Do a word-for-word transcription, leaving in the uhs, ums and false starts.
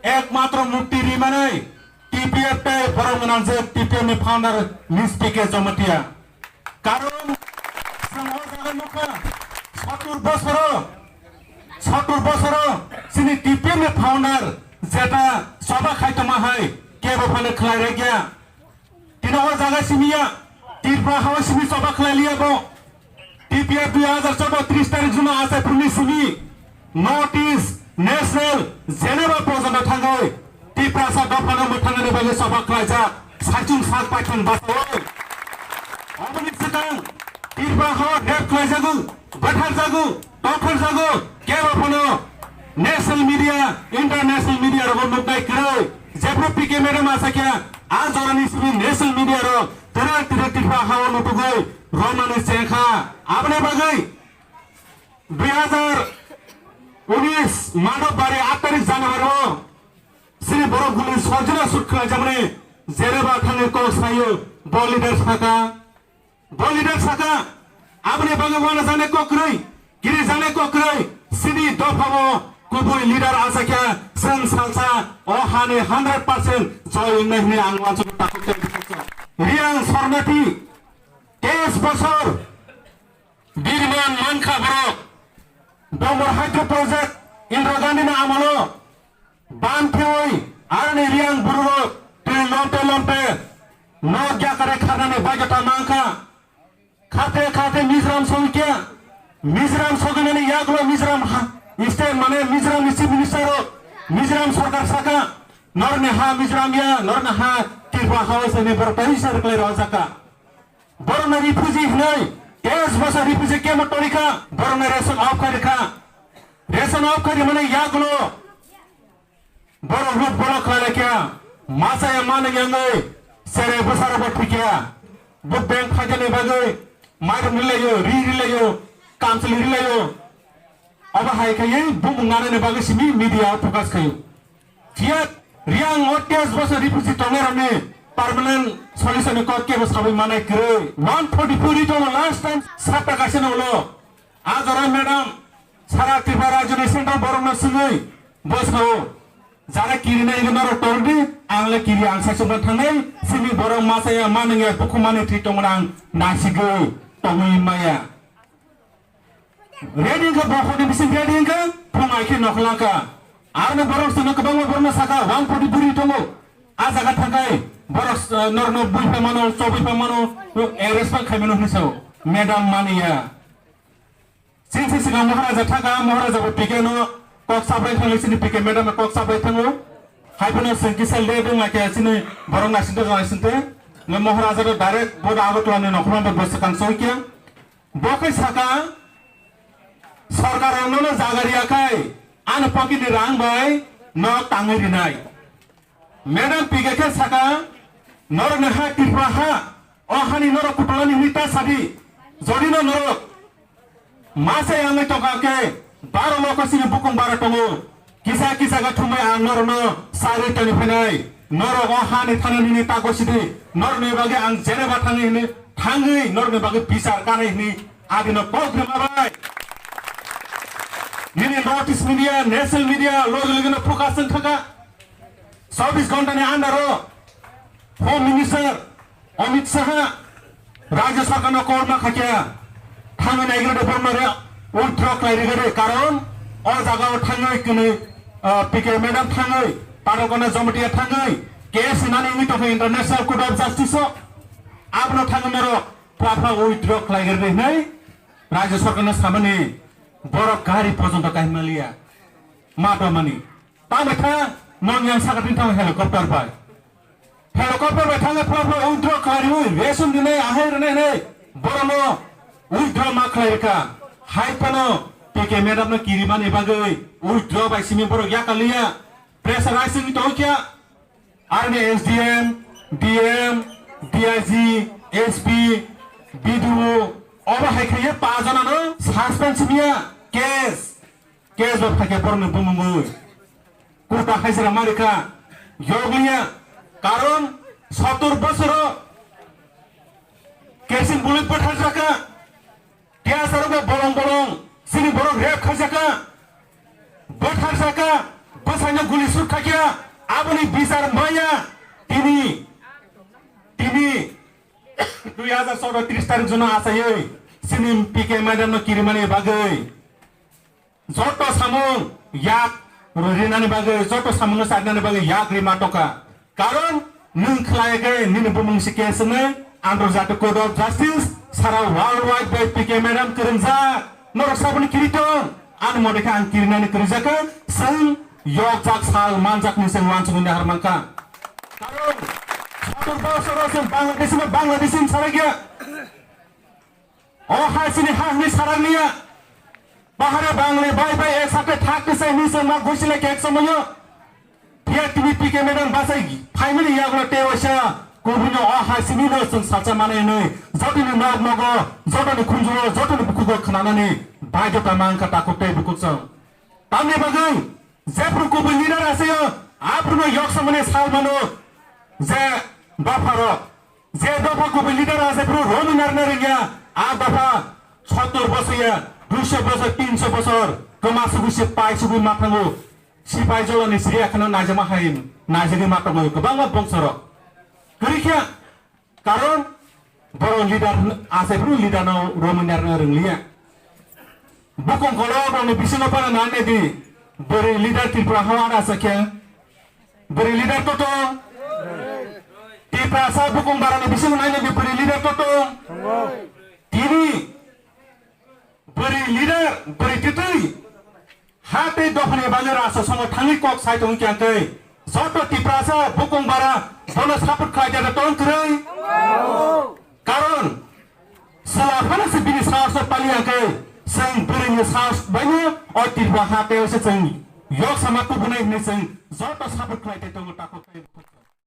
Ekmatro mukti rimanai T P F tei borok gwnangjak T P F ni founder Miss P K Jamatia. Karon chwng o jaga nukha, sottur bosoro, sottur bosoro chini T P F ni founder jeta choba khai tongma hai kebo phano khlai rwkya. Tini o jaga simi ya, Tripura hao simi choba khlai liya bo. T P F dui hazar choudo tris tarik juma achai phuruni simi North East National Geneva porjonto thangwi Tiprasa dophano mwthangnani bagwi choba khlaijak saichung sak paithang bachaui. Oboni swkang Tripura hao rape khlaijago, bwtharjago, tongthokjago, kebo phano national media, international media rogo nuknai kwrwi. Jephru P K madam asakya, a jorani simi national media rok tira tira Tripura hao nutugwi romnani chengkha. Aboni bagwi dui hazar unis Madhobari aat tarik January o sini borok guli sorjina sut khlaijakmani jereba thangwi kok sayo bo leader saka. Bo leader saka, aboni bagwi uanajaknai kok kwrwi, kirijaknai kok kwrwi, sini dophao kubui leader achakya, chwng salsa o hani hundred percent joy wngnai hwnwi ang uansukha takhuk tei bwswksa. Riang Sarnati, teis bosor, birman mankha borok, Dombor Hydro Project, Indira Gandhi ni amolo, Ban phewi aroni Riang bururok twi lomte lomte nok yakare kharnani baidota mankha. Khate khate Mizoram songkhe, Mizoram soginani yagulo Mizoram ha-, state mane Mizoram ni chief minister rok, Mizoram sorkar saka, norni ha Mizoram ya, norni ha Tripura ha oi sani borok tei sar klai rok jaka. Borokno refugee hinoi, teis bosor refugee camp o torikha, borokno ration off khairikha. Ration off khairi mane yagulo borok ruk borok khlailai kha, masa ya mani yangoi, sere bwsarok bo thikya. Bo bank phaikani bagwi, mairum rilayo, ri rilayo, kamchwlwi rilayo. Obo hai khaiwi bumung nanani bagwi simi media o focus khaio. Phiya Riang o teis bosor refugee tongnai rokni permanent solution ni kok kebo sabai manai kwrwi. One forty four ri tongo last time sapta kaisa ni ulo. A jora madam sara Tripura rajyoni central borokno swngwi bwsao jara kirinai norok tongdi, ang le kiri ang saichungma thangnai, simi borok masa ya manung ya bukhumani thwi tongmani ang nasigwi tongwi maya. Ready wngkha, bokhorni bising ready wngkha, phung ai khe nokhlangkha. Aroni borok chwngno kwbangma borokno sakha, one forty bwrwi tongo. A jaga thangkhai borok, eh, norokno bui phai mano, chobwi phai mano, nok arrest phai khai mano hwnwi sao. Madam maniya. Chini se swkang Maharaja thangkha, Maharaja bo P K no kok sabai thango, chini P K madam no kok sabai thango. Hai phano chwng kisa late wngkha chini borok naisingtwi naisingtwi. Nw Maharaja no direct bo Agartala ni nokhlangno bo swkang soi khe. Bo khe saka, sorkar rokno no jaga riya khai, ani pocket ni rang bai no tangwi rinai. Madam P K khe saka, norokni ha Tripura ha, o hani norok kutulani hwnwi ta sadi, jodi no norok masa yangwi tongkha khe, baro loko sini bukung bara tongo. Kisa kisa khe thumwi ang norokno sagwi toni phainai. Norok o hani thani nini tago sidi. Norokni bagwi ang jereba thangwi hini, thangwi norokni bagwi bichar kanwi hini adino kok rwma bai. Nini North East media, national media, logi logi no focus wng thaka. Chobbish ghonta ni under o Home Minister Amit Shah Rajya Sarkar no korma khaikha, thangwi naigrade borno re withdraw khlai rigade, karon o jaga o thangwi kwnwi, ah, P K madam thangwi, Padokona Jamatia thangwi, case hinani wngwi tongkha International Court of Justice o, abono thangwi norok phla phla withdraw khlai grade hinwi Rajya Sarkar no samani borok gari porjonto kaimaliya. Ma tongmani. Tamo kha nong yang saka tin tamo helicopter bai. Helicopter bai thangwi phla phla withdraw khlaiwi ration rinai ahai rinai hinwi borokno withdraw ma khlai rwkha. Hai phano P K madam no kirimani bagwi withdraw bai simi borok yakaliya. Pressurize wngwi tongkha. Aroni S D M, D M, D I G, S P, B D O, obo hai khaiye pa jona no suspend simiya case. Case bo phaikhe borokni bumungwi. Kurta khaisira marikha. Yogliya. Karon sottur bosoro kerosene bulwi bwtharjakha. Tiyasarokno bolong bolong. Sini borok rape khaijakha. Bwtharjakha. Bwsaino guli suk khaikha, aboni bichar maya tini, tini dui hazar choudo tris tarik jono achaiwi chini P K madam no kirimani bagwi joto samung yak rinani bagwi, joto samungno charinani bagwi yak rima tongkha. Karon nwng khlai khe nini bumung si case hwnwi Antarjatiya Court of Justice sara worldwide bai P K madam kwrwngjak. Norok saboni kiri tong, ani mote khe ang kirinani kwrwngjakha, chwng yokjak sal manjakni chwng uansukmani har mankha. Karon sotor bosoro chwng Bangladesh no Bangladesh ni sarakya. O hai chini ha hwnwi sarakliya. Bahare Bangle bai bai ek sakhe thak khe sai hwnwi chwng ma gusile kek somoyo. Phiya tini P K madam bachai phaimani yakno tei waisa kubuni o hai simi no chwng salsa mane hwnwi jotoni nok nogo, jotoni khunjugo, jotoni bukhugo khwnanani baidhota mankha takhuk tei bukhuk chwng. Tamni bagwi jephru kubui leader aseyo, aphruno yok samani sal mano je dopharok. Je dopha kubui leader asephru romwi narwkna rwngya, a dopha sottor bosor ya, duiso bosor, tinso bosor, kwma sugui se pai sugui ma thango. Sipai jolani siri akhano naijama hai naijagwi ma tongo kwbangma bongsorok. Kwrwi khe karon borok leader hwn-, asephru leader no romwi narwkna rwngliya. Bukung kolok rokni bisingo phano nai nai di, bwrwi leader Tripura hao ana sakya, bwrwi leader toto, Tiprasa bukung barani bisingo nai nai di, bwrwi leader toto. Tini bwrwi leader, bwrwi twtwi ha tei dophani bagwi rasa songo thangwi kok sai tongwi kya khe joto Tiprasa bukung bara bono support khlai jada tong kwrwi. Karon sala phano se bini sahos no pali ya khe chwng bwrwini sahos baino o Tripura ha tei se chwng yok sama kubunai hwnwi chwng joto support khlai tei tongo takhuk tei.